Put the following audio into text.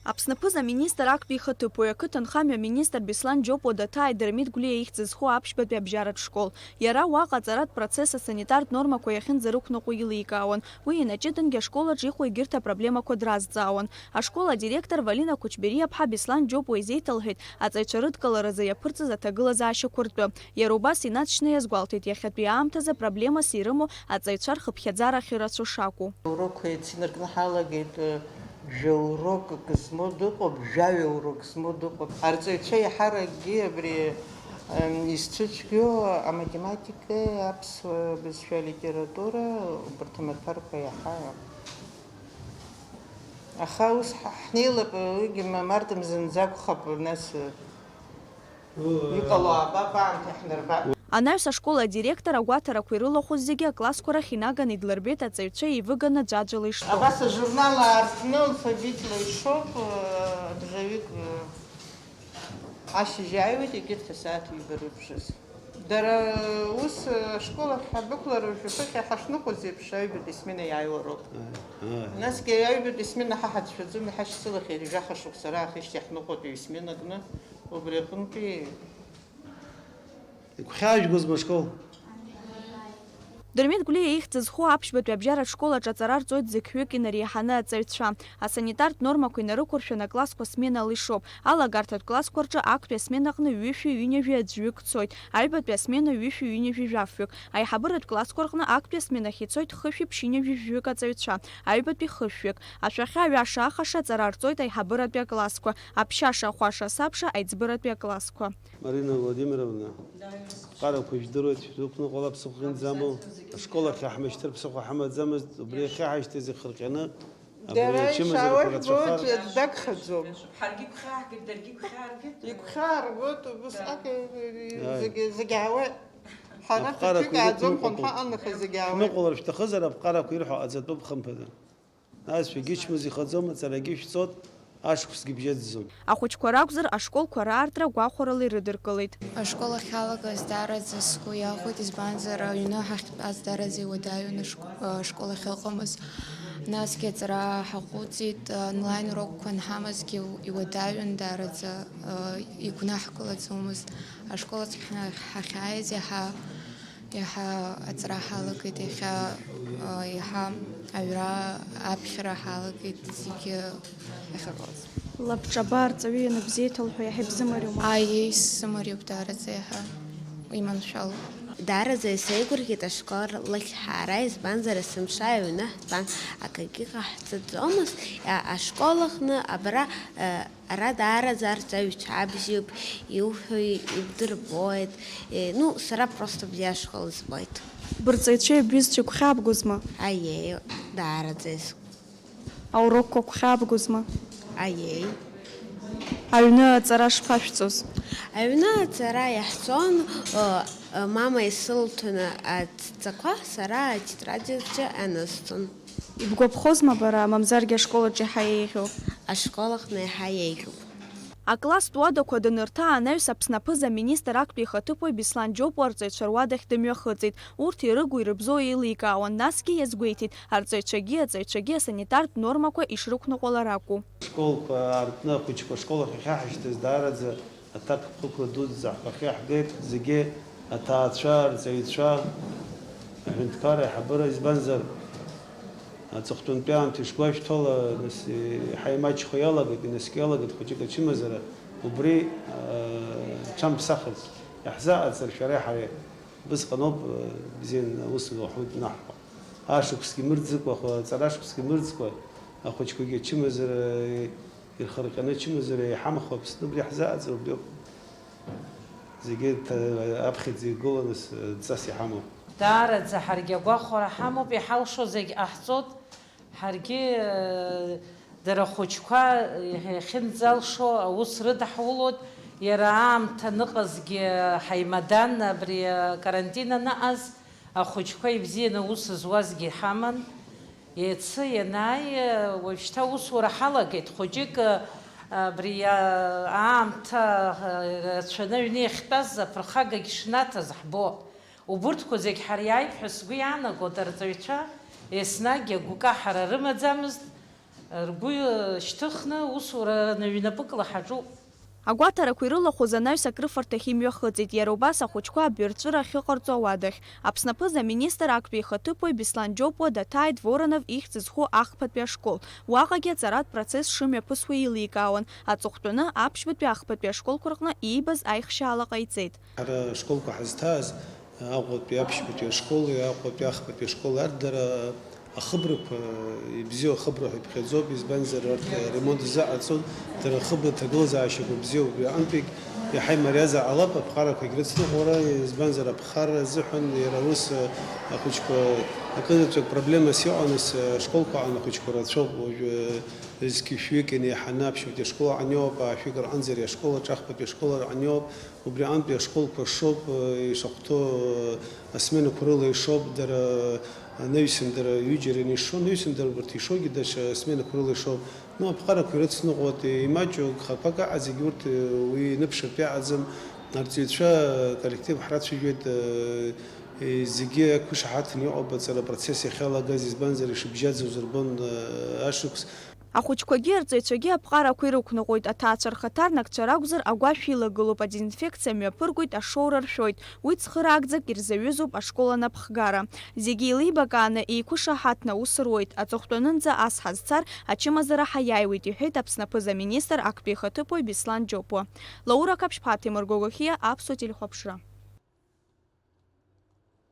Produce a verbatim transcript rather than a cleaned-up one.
Аԥсны аԥыза-министр актәи ихаҭыԥуаҩ, ақыҭанхамҩа аминистр Беслан Џьопуа даҭааит Дырмит Гәлиа ихьӡ зху аԥшьбатәи абжьаратә школ. Иара уаҟа аҵаратә процесс асанитартә нормақәа иахьынӡарықәныҟәо еиликаауан. Уи инаҷыдангьы ашкол аҿы иҟоу егьырҭ апроблемақәа дразҵаауан. Ашкол адиректор Валина Кучбериаԥҳа Беслан Џьопуа изеиҭалҳәеит аҵаҩцәа рыдкыларазы иаԥырҵаз аҭагылазаашьақәа ртәы. Иара убас инаҵшьны иазгәалҭеит иахьатәи аамҭазы проблемас ирымоу аҵаҩцәа рхыԥхьаӡара ахьырацәоу шакәу. Аурокқәа еицинаркны ҳалагеит, жәаурокк змоу дыҟоуп, жәаҩа урок змоу дыҟоуп. Арҵаҩцәа иаҳаракгьы абри, ем, изцәыцәгьоу аматематика, аԥсуа бызшәа, алитература, убарҭ амаҭәарқәа иаҳа. Аха ус ҳа-, ҳнеилап, уигьы ма-, март мзанӡа акәхап, нас, Иҟало аабап, аамҭа иаҳнарбап. Анаҩс ашкол адиректор агәаҭарақәа ирылахәыз зегьы аклассқәа рахь инаганы идлырбеит, аҵаҩцәа еивыганы ӡәаӡәала иштәоу. Абас ажурнал аартны алфавитла ишоуп, э, абжаҩык, э, ашьыжь ааиуеит, егьырҭ асааҭ ҩба рыбжазы. Дара ус, э, ашкол ахь ҳадәықәлар, уажәы ԥыхьа ҳашныҟәоз еиԥш, аҩбатәи смена иааиуа роуп. Ааи, ааи. Насгьы аҩбатәи смена ҳа ҳацәшәаӡом, иҳашьцылахьеит жәаха шықәса раахижьҭеи ҳныҟәатәи смена кны. Убри аҟынтәи Игәхьаажәгозма ашкол? Дырмит Гәлиа ихьӡ зху аԥшьбатәи абжьаратә школ аҿы аҵара рҵоит зықьҩык инареиҳаны аҵаҩцәа. Асанитартә нормақәа инарықәыршәаны аклассқәа сменала ишоуп. Алагарҭатә классқәа рҿы актәи асмена аҟны ҩышәи ҩынҩажәи аӡәҩык цоит, аҩбатәи асмена ҩышәи ҩынҩажәи жәафҩык. Аиҳабыратә классқәа рҟны актәи асменахь ицоит хышәи ԥшьынҩажәи жәаҩык аҵаҩцәа, аҩбатәи хышәҩык. Ашәахьа аҩаша-ааха аҵара рҵоит аиҳабыратәи аклассқәа, аԥшьаша-ахәаша-асабша аиҵбыратәи аклассқәа. Марина Владимировна, аԥҟарақәа жәдыруеит, шәдәықәныҟәала, ԥсыхәа хьынӡамоу. Ашкол ахь иаҳмышьҭыр ԥсыхәа ҳамаӡамызт, убри иахьа ҳашьҭаз ихырҟьаны, абри дара ачымазарақәа ишаауеит, рацәахар. Боџьа дагхаӡом. Ҳаргьы игәхьааргеит, даргьы игәхьааргеит. Игәхьааргоит, убысҟак, да, зегьы, зегьы аауеит. Ҳара аԥҟарақәа хәыҷык ааӡом, ирықәныҟәо. Хәынҳаҟа аныха зегьы аауеит. Шәныҟәалар шәҭахызар, аԥҟарақәа ирҳәо ҟаҵатәуп, хымԥада. Нас шәагьычмазаҩхаӡом, аҵарагьы шәҵоит, ашықәсгьы бжьаӡӡом. Ахәыҷқәа ракәзар, ашколқәа раартра гәахәарала ирыдыркылеит. Ашкол ахьалагаз даараӡа сгәы иахәеит, избанзар, аҩны ҳахьтәаз даараӡа иуадаҩын ашк-, ашкол ахьыҟамыз. Насгьы аҵара ҳаҟәыҵит, онлайн урокқәа анҳамазгьы иуадаҩын даараӡа, игәнаҳкылаӡомызт. Ашкол ахь ҳахьааиз иаҳа Иаҳа аҵара ҳалагеит, иахьа, а, иаҳа аҩра аԥхьара ҳалагеит зегьы ахьыҟалаз. Лабҿаба арҵаҩы ианыбзеиҭалҳәо иаҳа ибзымариоума? Аиеи, сзымариоуп даараӡа иаҳа. Иманшәалоуп. Даараӡа исеигәырӷьеит ашкол ахь ҳаара, избанзар, есымша аҩны ҳтәан, акгьы ҟаҳҵаӡомызт, а, ашкол аҟны абра, а, Ара даараӡа арҵаҩцәа бзиоуп, иуҳәо ибдырбоит. Э, ну, сара просто бзиа ашкол збоит. Бырҵаҩцәеи бҩызцәеи гәхьаабгозма? Аиеи, даараӡа ис-. Аурокқәа гәхьаабгозма? Аиеи. Аҩны аҵара шԥашәҵоз? Аҩны аҵара иаҳҵон, э, э, мама исылҭон адҵақәа, сара атетрадь аҿы анысҵон. Ибгәаԥхозма бара, мамзаргьы ашкол аҿы иаҳа еиӷьу? Ашкол аҟны иаҳа еиӷьуп. Акласстә уадақәа данырҭаа анаҩс Аԥсны аԥыза-министр актәи ихаҭыԥуаҩ Беслан Џьопуа арҵаҩцәа руадахь дымҩахыҵит. Урҭ ирыгу-ирыбзоу еиликаауан, насгьы иазгәеиҭеит, арҵаҩцәагьы аҵаҩцәагьы асанитартә нормақәа ишрықәныҟәалар акәу. Ашколқәа аартны ахәыҷқәа ашкол ахь иахьаҳашьҭыз даараӡа Аҭакԥхықәра дуӡӡа ҳхахьы иаҳгеит зегьы, аҭаацәа, арҵаҩцәа, аҳәынҭқарра аиҳабыра, избанзар, аҵыхәтәантәи аамҭа ишгәашәҭо ала, нас, еиҳа имаҷхо иалагеит, инаскьо иалагеит хәыҷык ачымазара, убри, аа, ҽамԥсахырц иаҳзааӡар шәареи ҳареи. Убысҟаноуп, аа, бзианы аус злахәу днаҳҳәо. Ашықәсгьы мырӡыкәа, аха аҵара ашықәсгьы мырӡкәа, ахәыҷқәагьы ачымазара Ирхырҟьаны ачымазара еиҳамхо Аԥсны убри ҳзааӡароуп, иоуп. Зегьы ҭа-, аԥхьаӡа игыланы с-, ҵас иҳамоуп. Даараӡа ҳаргьы агәахәара ҳамоуп, иҳалшо зегь ҟаҳҵоит. Ҳаргьы, э, дара ахәыҷқәа иахьынӡалшо аус рыдаҳулоит. Иара аамҭа аныҟазгьы ҳаимадан, абри акарантин анаҟаз. Ахәыҷқәа ибзианы аус зуазгьы ҳаман. Иацы ианааи, уажәшьҭа аусура ҳалагеит. Хәыҷык, абри аамҭа рацәаны аҩны иахьтәаз аԥырхагагь шнаҭаз ҳбо. Убырҭқәа зегь ҳариааит ҳәа сгәы иаанагоит, арҵаҩцәа еснагь агәкаҳара рымаӡамызт. Ргәы шьҭыхны усура наҩнапыкла ҳаҿуп. Агәаҭарақәа ирылахәыз анаҩс акрыфарҭахь имҩахыҵит, иара убас ахәыҷқәа абаҩрҵәыра ахьыҟарҵо ауадахь. Аԥсны аԥыза-министр актәи ихаҭыԥуаҩ Беслан Џьопуа даҭааит Воронов ихьӡ зху ахԥатәи ашкол. Уаҟагьы аҵаратә процесс шымҩаԥысуа еиликаауан, аҵыхәтәаны аԥшьбатәи ахԥатәи ашколқәа рҟны иибаз аихшьаала ҟаиҵеит. Ҳара ашколқәа ҳазҭааз, Аҟәатәи аԥшьбатәи ашколи Аҟәатәи ахԥатәи ашколи ардара ахыбрақәа, ибзиоу ахыбра ҳәа иԥхьаӡоуп, избанзар, урҭ аремонт изыҟарҵон, дара ахыбра ҭагылазаашьақәа бзиоуп, убри аҟынтәигь иаҳа имариазар ҟалап, аԥҟарақәагь рыцныҟәара, избанзар, аԥхарра азыҳәан иара ус ахәыҷқәа акызаҵәык проблемас иҟан, нас ашколқәа аҟны ахәыҷқәа рацәоуп, уажәы зқьи шәҩык инеиҳаны аԥшьбатәи ашкол аҟны иоуп, аашәҩык рҟынӡа ари ашкол аҿы ахԥатәи ашкол аҟны иоуп, Убри аҟынтәи ашколқәа шоуп ишахәҭоу, асменақәа рыла ишоуп, дара анаҩсан дара ҩыџьа ираны ишо, анаҩсан дара убарҭ ишогьы даҽа сменақәа рыла ишоуп. Ну, аԥҟарақәа ирыцныҟәоит, имаҷу гхақәак аҟа зегьы урҭ уи ныԥшыртә иаҟаӡам. Арҵаҩцәа аколлектив ҳрацәажәеит, зегьы ақәышаҳаҭны иҟоуп аҵара процесс иахьалагаз, избанзар, ишыбжьаӡыз рбон ашықәс. Ахәыҷқәагьы арҵаҩцәагьы аԥҟарақәа ирықәныҟәоит, аҭаацәа рхаҭарнакцәа ракәзар, агәашә илагылоуп, адезинфекциа мҩаԥыргоит, ашоура ршәоит, уи цхыраагӡак ирзаҩызоуп ашкол анапхгара. Зегьы еилибакааны, еиқәышаҳаҭны аус руеит, аҵыхәтәанынӡа ас ҳазцар, ачымазара ҳаиааиуеит, иҳәеит Аԥсны аԥыза-министр актәи ихаҭыԥуаҩ Беслан Џьопуа. Лаура Қаԥшьԥҳа, Ҭемыр Гогохиа, Аԥсуа телехәаԥшра.